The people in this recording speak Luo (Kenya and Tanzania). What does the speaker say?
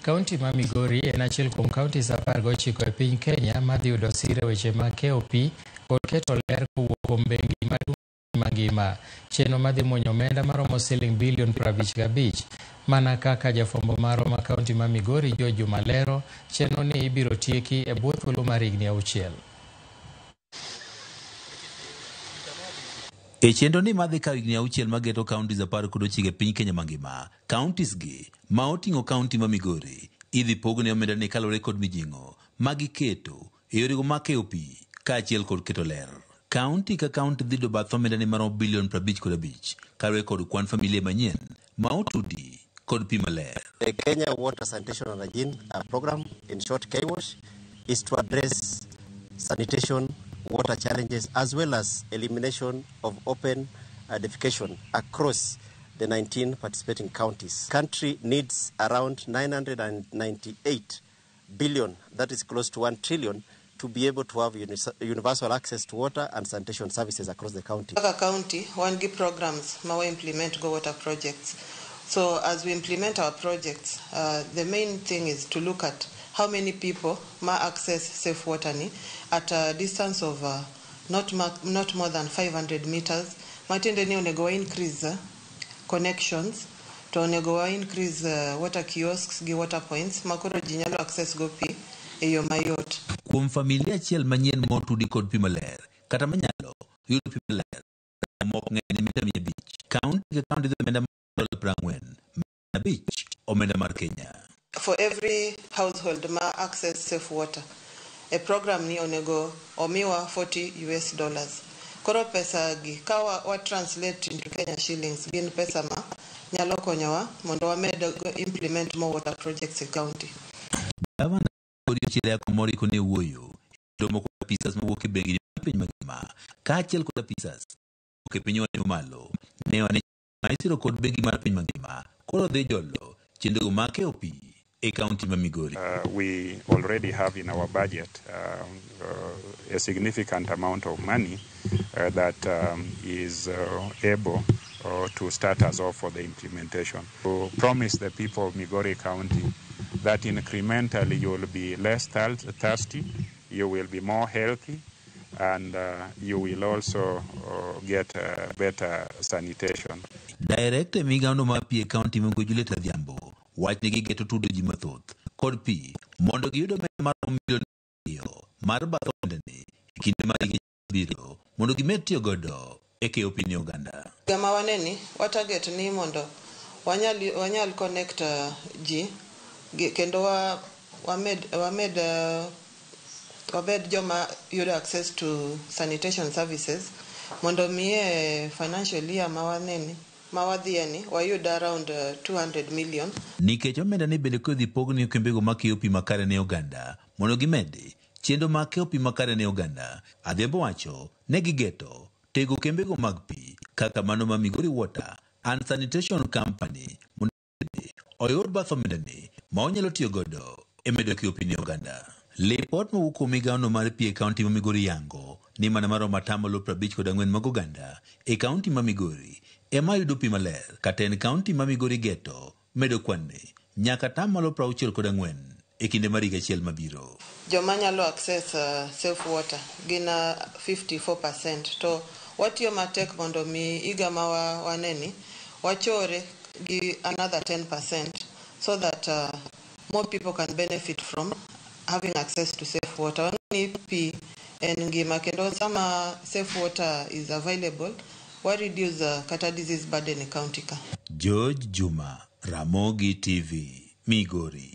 Kaunti ma Migori en achiel kuom counties 19 e piny Kenya madhi yudo sir e weche mag keyo pi kod keto ler kowuok kuom bengi maduong' mangima. Chenro madhi muonyo omenda maromo siling bilion 55. Mana kaka jafwambo marwa ma kaunti ma Migori George Juma lero, chenro ni ibiro tieki e bwo thuolo mar higni 6. E chenro ni madhi kawo higni 6 mageto counties 19 e piny Kenya mangima, counties gi ma oting'o kaunti ma Migori idhi pogne omenda ni kaluwore kod mijing'o ma giketo e yorego mag keyo pi kaachiel kod keto ler. Kaunti ka kaunti dhi yudo bath omenda ni maromo bilion 55 kaluwore kod kwan familia manyien ma otudi kod pi maler. The Kenya Water Sanitation and Hygiene Program, in short KWASH, is to address sanitation, water challenges, as well as elimination of open defecation across the 19 participating counties. Country needs around 998 billion, that is close to 1 trillion, to be able to have universal access to water and sanitation services across the county. Kaka county, wan gi programs ma wa implement go water projects. So as we implement our projects, the main thing is to look at how many people ma access safe water ni at a distance of not more than 500 meters. Matiende ni onego wa increase connections, to onego wa increase water kiosks gi water points ma koro ji nyalo access go pi e yo mayot. Kuom familia achiel manyien motudi kod pi maler kata manyalo yudo pi maler mok ng'eny mita 500, kaunti ka kaunti dhi omenda mar dola 45 omenda mar Kenya. For every household ma access safe water, e program ni onego omiwa 40 US dollars. Koro pesa gi ka wa translate into Kenya shillings gin pesa ma nyalo konyowa mondo wamed implement more water projects e county. Gavana Odiochieng' Komori kone wuoyo romo kod apisas mawuok e bengi mar piny mangima kaachiel kod apisas mawuok e piny owacho malo ne wane ma isiro kod bengi mar piny mangima koro dhi jolo chenro mag keyo pi e kaunti ma Migori. We already have in our budget a significant amount of money that is able to start us off for the implementation. To promise the people of Migori County that incrementally you will be less thirsty, you will be more healthy, and you will also get better sanitation. Director e migawono mar pi e kaunti Migori Juliet Adhiambo wach ni gigeto tudo ji mathoth kod pi mondo giyud omenda maromo milion 2 mar bath omendani e kinde mar higa mabiro mondo gimed tiyo godo e keyo pi ne oganda. Gama waneni, wa target ni mondo wanyal connect ji kendo wabed joma yudo access to sanitation services mondo miye financial year ma waneni ma wadhiye wayud around 200 million. Nikech omenda ni bende kodhi pogni kembego makeyo pi makare ne oganda mondo gimedi chenro mag keyo pi makare ne oganda, Adhiambo wacho ne gigeto tego kembego mag pi kaka mano ma Migori Water and Sanitation Company mondo oyud bath omendani ma onyalo tiyo godo e medo keyo pi ne oganda. Lipot mowuok kuom migawono mar pi e kaunti ma Migori yango ni mana maromo atamalo 54 mag oganda e kaunti ma Migori ema yudo pi maler kata en kaunti ma Migori geto medo kwan-ni nyaka atamalo 64 e kinde mar higa achiel mabiro. Joma nyalo access safe water gin 54% to watiyo matek mondo mi higa ma waneni wachore gi another 10% so that more people can benefit from having access to safe water. Ni pi en ngima kendo sama safe water is available wa reduce kata disease burden e county ka. George Juma, Ramogi TV, Migori.